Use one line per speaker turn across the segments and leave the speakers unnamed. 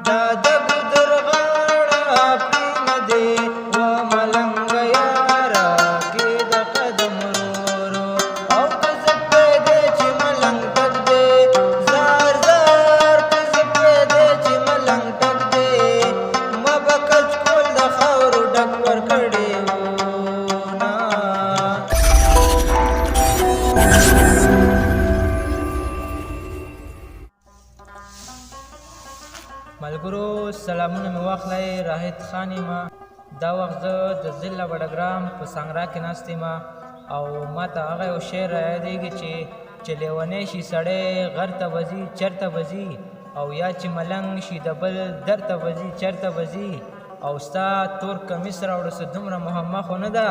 دا د ګودر غاړه پرې نه دی، و ملنګ یاره کې د قدم ورو. او که زه پرېږدې چې ملنګ ټک دی، زار زار، که زه پرېږدې چې ملنګ ټک دی، ما به کچکول د خاورو ډک ورکړی وو نه. ملګرو سلامونه مې واخلئ، راحت خان یم. دا وخت زه د ضلع بډګرام په سانګرا کې ناست یم او ما ته هغه یو شعر رایادېږي چې لیونی شي سړی غر ته به ځي چېرته به ځي، او یا چې ملنګ شي د بل در ته به ځي چېرته به ځي. او ستا تور کمیس راوړو، څه دومره مهمه خو نه ده،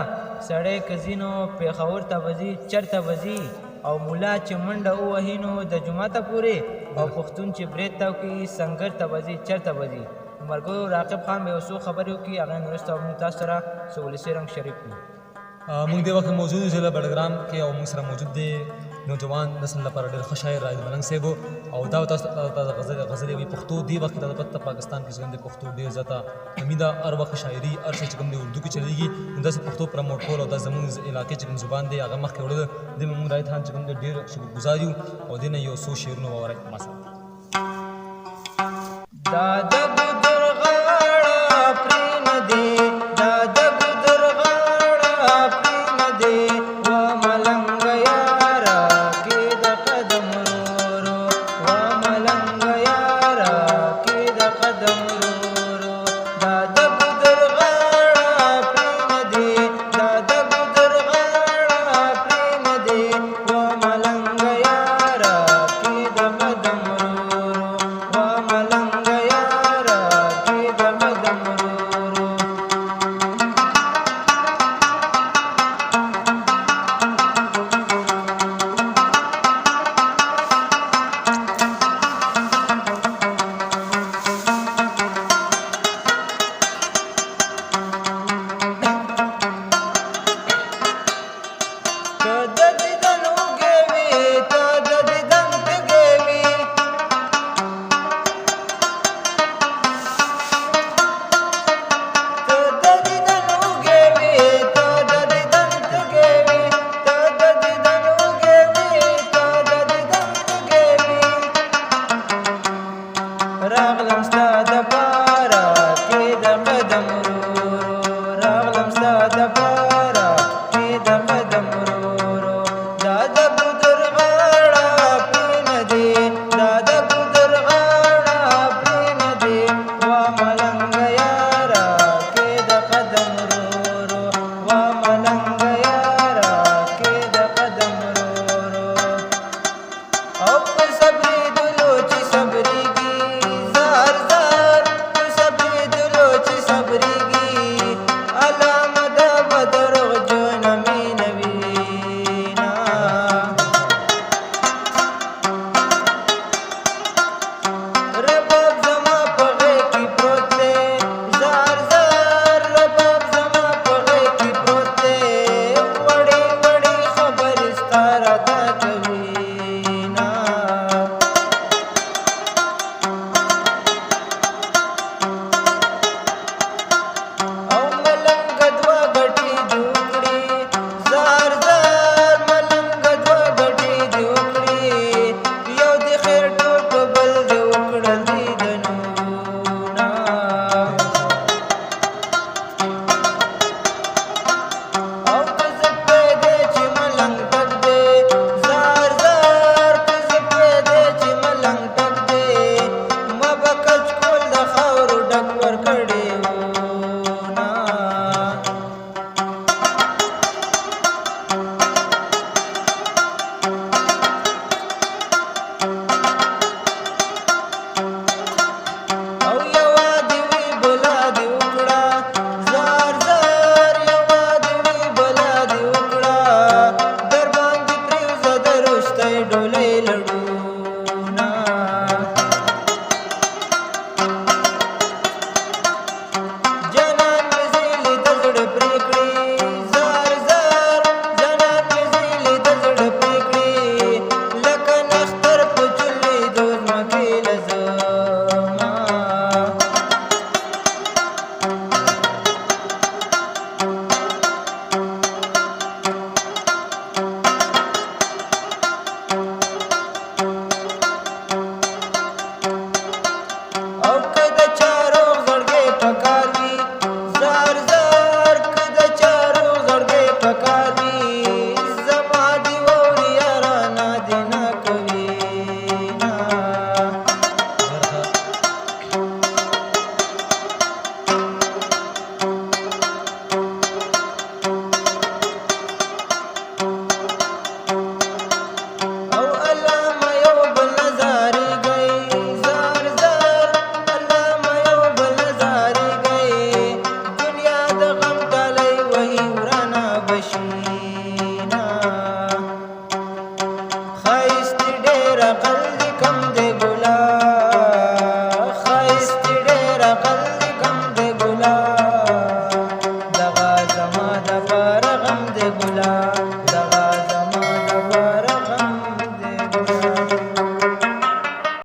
سړی که ځي نو پېښور ته به ځي چېرته به ځي. او ملا چې منډه ووهي نو د جوماته پورې، او پښتون چې برېت تاو کړي سنګر ته به ځي چېرته به ځي. ملګرو، راقب خان به یو څو خبرې وکړي، هغې نه وروسته به موږ تاسو سره څه ولسي رنګ شریک کړو.
موږ دې وخت موجود یو ضلع بډګرام کې او موږ سره موجود دی نوجوان نسل لپاره ډېر ښه شاعر راحت ملنګ صاحب، او دا تاسو ته غزلې وایي پښتو. دې وخت کې دا پته پاکستان کې چې کوم دی پښتو ډېر زیاته کمي ده، هر وخت شاعري هر څه چې کوم دی اردو کې چلېږي، نو داسې پښتو پرموټ کول او دا زموږ علاقې چې کوم زبان دی هغه مخکې وړل دې موږ راحت خان چې کوم دی ډېر شکرګزار یو، او دې نه یو څو شعرونه واورئ ما سره.
دا د ګودر غاړه پرې نه دی، دا د ګودر غاړه پرې نه دی، و ملنګ یاره کې د قدم ورو، و ملنګ یاره کې د قدم ورو. دا د ګودر غاړه پرې نه دی، دا د ګودر غاړه پرې نه دی، و ملنګ یاره کې د قدم ورو، و ملنګ یاره کې د قدم ورو. که د دیدن اوږې وي ته د دیدن تږی وي، ته د دیدن اوږې وي ته د دیدن تږی وي، ته د دیدن اوږې وي ته د دیدن تږی وي، راغلم ستا دپاره کې د قدم ورو، راغلم ستا دپاره کې د قدم ورو. دا د ګودر غاړه پرې نه دی، دا د ګودر غاړه پرې نه دی، و ملنګ یاره کې د قدم ورو، و ملنګ یاره کې د قدم ورو. او په صبرېدلو چې صبرېږي زار زار، دی ګلاب.